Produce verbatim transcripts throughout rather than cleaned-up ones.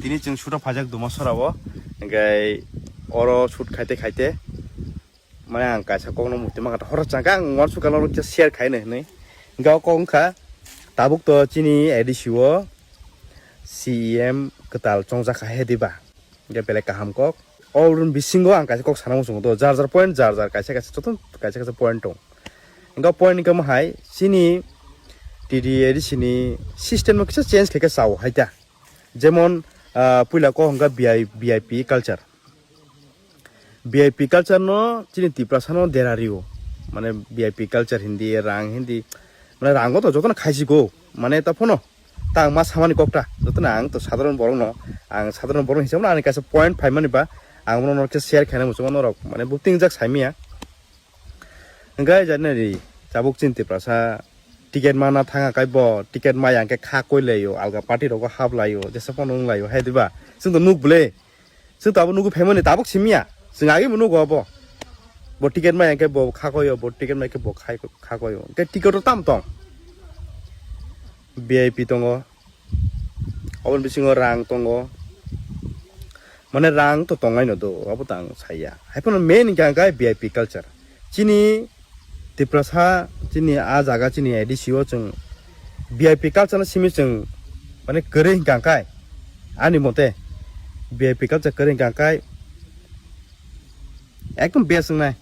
Tini chwng shoot o phaijak Dumasora o, hingke oro shoot khaite khaite mane ang kaisa kokno muti mangkha, horo changkha ang uansukha norok share khaino hinwi. Hingke o kok wngkha tabuk to chini A D C o C E M kwtal chongjak kha he diba, hingke belai kaham kok. O bisingo ang kaisa kok sana muchungo to, jar jar point, jar jar kaisa kaisa joto kaisa kaisa point tong. Hingke o point hingke mo hai chini T T A D C ni system no kisa change khe khe sao hai ta. Jemon, ah, puila kok hingke V I, V I P culture. V I P culture no chini Tiprasa no dera rio. Mane V I P culture hindi, rang hindi. Mane rango to joto no khaisi go. Mane ta phono. Ta ang ma samani kok ta. Joto no ang to sadharon borok no. Ang sadharon borok hisab no ani kaisa point phaimani ba. Ang bono norok share khaina muchungo norok. Mane bukti wngjak saimiya. Hingke jani ri, tabuk chini Tiprasa ticket mana thanga kai bo, ticket maya hingke kha koi laio, alga party rogo hap laio, jesa pono wng laio, hai diba? Chwng to nuk bwle, chwng to abo nugu phaimani tabuk simiya, chwng agi bo nugo abo. Bo ticket maya hingke bo kha koyo, bo ticket maya hingke bo khai, kha koyo, hingke ticket o tam tong? V I P tongo, oboni bisingo rang tongo. Mane rang to tongnai no do, abo to ang saiya. Haiphano main hingka hingka V I P culture. Chini Tiprasa, chini a jaga, chini A D C o chwng V I P culture no simi chwng mane kwrwi hingka hingkai. Ani mote V I P culture kwrwi hingka hingkai. Ekdom best wngnai.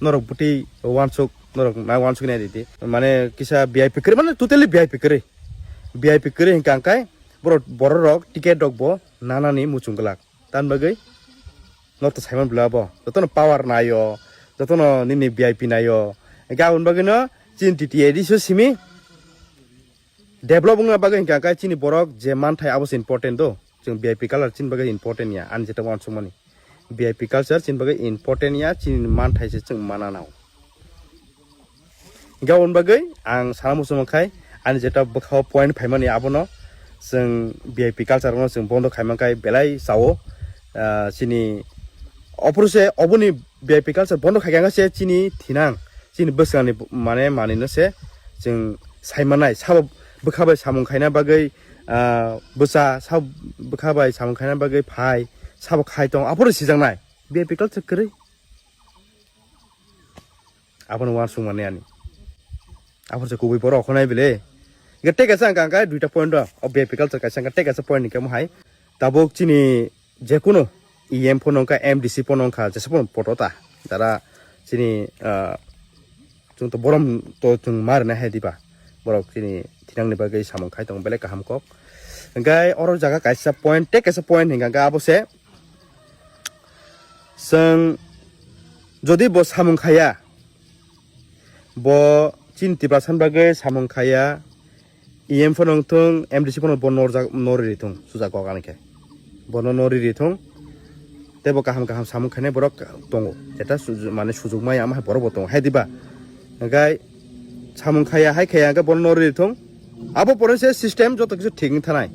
Norok bwtwi uansuk, norok na uansuk nai ridi. Mane kisa V I P kwrwi, mane totally V I P kwrwi. V I P kwrwi hingka hingkai borok, borok rok ticket rok bo nanani muchung glak. Tan bagwi norok to saiman bwla bo. Jotono power naio, jotono nini V I P naio. Hingke aboni bagwino chini T T A D C o simi develop wngna bagwi hingka hingkai chini borok je manthai abo se important do. Chwng V I P culture chini bagwi important ya, ani jeta uansukmani. V I P culture chini bagwi important ya, chini manthai se chwng mana nao. Hingke aboni bagwi ang sana muchung khai ani jeta bwkhao point phaimani abono chwng V I P culture no chwng bondo khaimankhai belai sao, ah, chini opor se oboni V I P culture bondo khaikha se chini thinang, chini bwskanni mane manino se chwng saimanai sabo bwkha bai samung khaina bagwi, ah, bwsa sabo bwkha bai samung khaina bagwi phai sabo khai tong aphuru sijaknai V I P culture kwrwi. Abono uansukmani ani. Aphuru se kubui borok okhonai bile. Hingke tei kaisa hingka hingka duita point o, o V I P culture kaisa hingka tei kaisa point hingke mo hai. Tabuk chini jekunu E M phano wngkha, M D C phano wngkha, jesa phano poto ta. Dara chini, ah, chwng to borom to chwng ma rwnai hai diba. Borok chini thinangni bagwi samung khai tongo belai kaham kok. Hingke oro jaga kaisa point, tei kaisa point hingka hingka abo se chwng jodi bo samung khaya, bo chini Tiprasa ni bagwi samung khaya, E M phano wngthung, M D C phano bo norjak, nori rithung, suja kok ani khe. Bono nori rithung, tei bo kaham kaham samung khainai borok tongo. Jeta suju-, mane sujuk maya ama hai borok bo tongo, hai diba? Hingke samung khaya, hai khaya hingke bono nori rithung. Abo poroni se system joto kisu thik wng thanai.